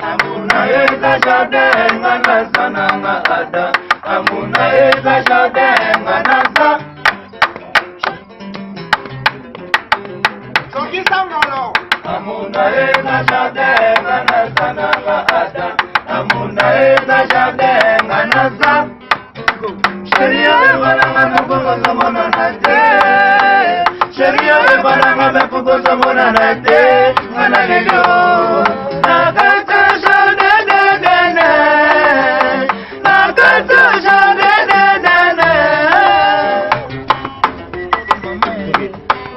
Amuna eza jardin nga naza nanga ada Amuna eza jardin nga naza Sokisa ngolo. Amuna eza jardin nga naza nanga ada Amuna eza jardin nga naza Chérie oyebananga mekokozomonana te Chérie oyebananga mekokozomonana te nga na lelo na kati ya jardin d'Eden na kati ya jardin d'Eden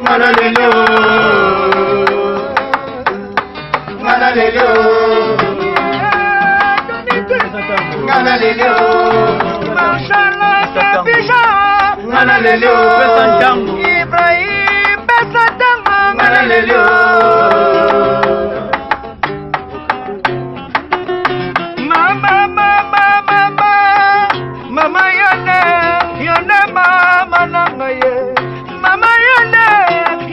nga na lelo nga na lelo nga na lelo nga na lelo Pesa ntango. Ibrahim pesa ntango nga na lelo Mama, mama, mama, mama yone, yone mama na ngai ye. Mama yone,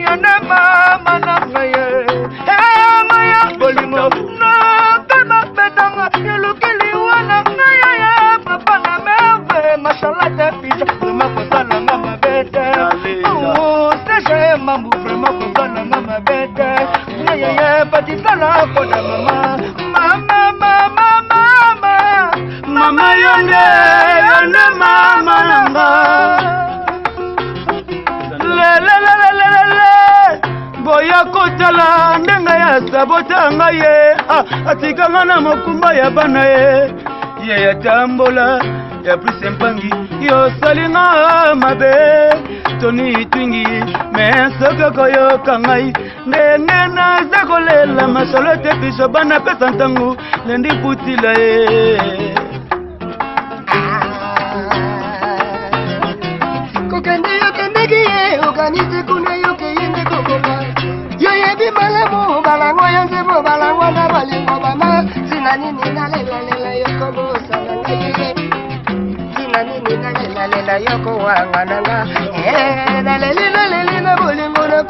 yone mama na ngai ye. Eh, maya bolingo, nokema petanga, elukeli wana ngai ya ya, papa na merve, mashallah te pija, vraiment kosala nga mabe te. Oh, CG mambu, vraiment kosala nga mabe te. Yeyeye, batisala kona mama, mama, mama, mama, Mama yonde, yonde mama nanga. Lelelelelele, boya kotala ndenge ya sabota ngai ye ah, atikanga na mokumba ya bana ye ye ya tambola ya prise mpangi yosalinga mabe toni twingi me soki okoyoka ngai ndenge naza kolela masolo te biso bana pesa ntango lendi putila ye Kokende yokendeki ye okanisi kuna yokeye nde kokoka yoyebi malamu balangwa yo nzembo balangwa na balingo bama ntina nini nalelalela yokobosana ngai ntina nini nalelalela yokowanga nanga naleli naleli na bolingo na.